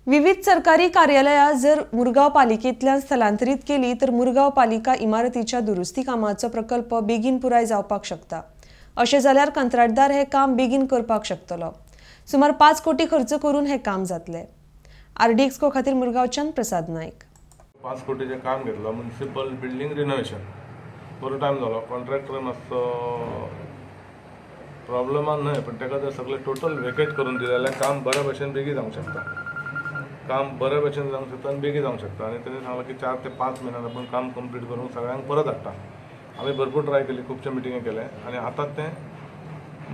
विविध सरकारी कार्यालयां जर मुरगांव पालिकेंतल्यान स्थलांतरीत केली तर मुरगांव पालिका इमारतीच्या दुरुस्ती कामाचो प्रकल्प बेगीन पुराय जावपाक शकता. अशें जाल्यार कंत्राटदार हे काम बेगीन करपाक शकतलो. सुमार 5 कोटी खर्च करून हे काम जातले. आरडीएक्सको खातीर मुरगांवच्यान प्रसाद नायक. 5 कोटीचें काम घेतलं म्युनिसिपल बिल्डींग रिनोवेशन. बरो टायम जालो. कॉन्ट्रॅक्टर मातसो प्रॉब्लमान न्हय, पण ताका जर सगळें टोटल वेकेट करून दिलें जाल्यार काम बऱ्या भशेन बेगीन जावंक शकता. काम बऱ्या भशेन जावंक शकता आनी बेगीन जावंक शकता. आनी तेणें सांगलां की 4 ते 5 म्हयन्यान आपूण काम कंप्लीट करून सगळ्यांक परत हाडटा. आमी भरपूर ट्राय केली, खुबशे मिटिंगे केले आनी आतां तें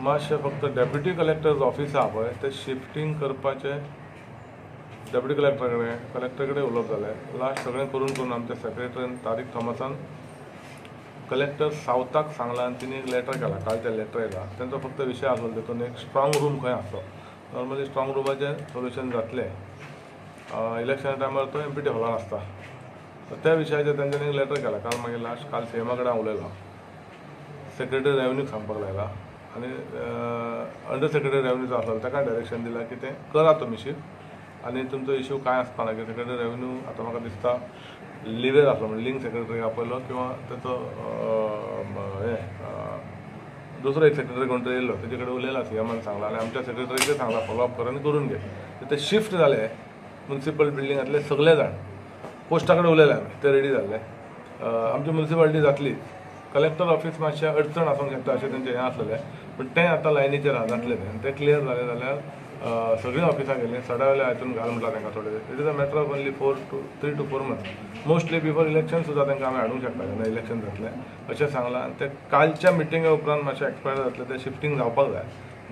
मातशें फक्त डेप्युटी कलेक्टर्स ऑफिस आहा पळय तें शिफ्टींग करपाचें डेप्युटी कलेक्टरा कडेन कलेक्टरा कडेन उलोवप जालें. लास्ट सगळें करून करून आमच्या सेक्रेटरीन तारीक थॉमसान कलेक्टर सावथाक सांगलां आनी तिणें एक लेटर केलां. काल तें लेटर येयला. तेंचो फक्त विशय आसलो तेतून एक स्ट्रॉंग रूम खंय आसलो. नॉर्मली स्ट्रॉंग रुमाचें सोल्युशन जातलें. इलेक्शना टायमार तो एमपीटी हॉलान आसता. त्या विशयाचेर तेंच्यांनी एक लेटर केलां. काल मागीर लास्ट काल सीएमा कडेन हांव उलयलो. सेक्रेटरी रेवन्यूक सांगपाक लायला आनी अंडर सेक्रेटरी रेवन्यूचो आसलो ताका डायरेक्शन दिलां की तें करा तुमी शिफ्ट आनी तुमचो इशू कांय आसपा ना. की सेक्रेटरी रेवन्यू आतां म्हाका दिसता लिवेर आसलो, म्हणजे लिंक सेक्रेटरीक आपयलो किंवा ताचो हें दुसरो एक सेक्रेटरी कोण तरी येयल्लो तेजे कडेन उलयला. सीएमान सांगलां आनी आमच्या सेक्रेटरीकय सांगलां फॉलोअप कर आनी करून घे. ते शिफ्ट जाले म्युनिसिपल बिल्डिंगांतले सगळे जाण. पोस्टा कडेन उलयले आमी, ते रेडी जाल्ले. आमची म्युनिसिपालिटी जातली. कलेक्टर ऑफिस मातशें अडचण आसूंक शकता अशें तेंचें हें आसलेलें, पूण तें आतां लायनीचेर आहा, जातलें तें. तें क्लियर जालें जाल्यार सगळीं ऑफिसां गेलीं सडा वयल्या हातून घाल म्हटलां तांकां थोडे. It is a matter of only 3 to 4 months. Mostly before election सुद्दां तांकां आमी हाडूंक शकता जेन्ना इलेक्शन जातलें अशें सांगलां. आनी तें कालच्या मिटिंगे उपरांत मातशें एक्सपायर जातलें, तें शिफ्टींग जावपाक जाय.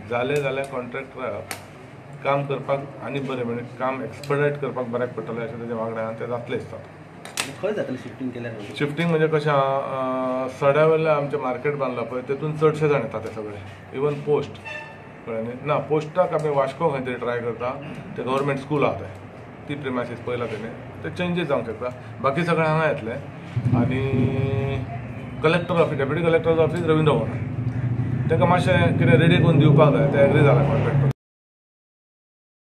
जालें जाल्यार कॉन्ट्रॅक्टराक काम करपाक आनी बरें, म्हणजे काम एक्सपर्डायट करपाक बऱ्याक पडटलें अशें तेजें मागणें आनी तें जातलें दिसता. खंय जातलें शिफ्टींग केल्यार? शिफ्टींग म्हणजे कशें आहा, सड्या वयल्या आमचें मार्केट बांदलां पळय तेतून चडशे जाण येता ते सगळे. इवन पोस्ट कळ्ळें न्ही ना, पोस्टाक आमी वास्को खंय तरी ट्राय करता. ते गव्हर्मेंट स्कूल आहा तें, ती प्रिमायसीस पळयला तेणें, ते चेंजीस जावंक शकता. बाकी सगळें हांगा येतलें. आनी Collector office, deputy collector office Ravindra Bhavan, तांकां मातशें कितें रेडी करून दिवपाक जाय. ते एग्री जाला कॉन्ट्रॅक्टर.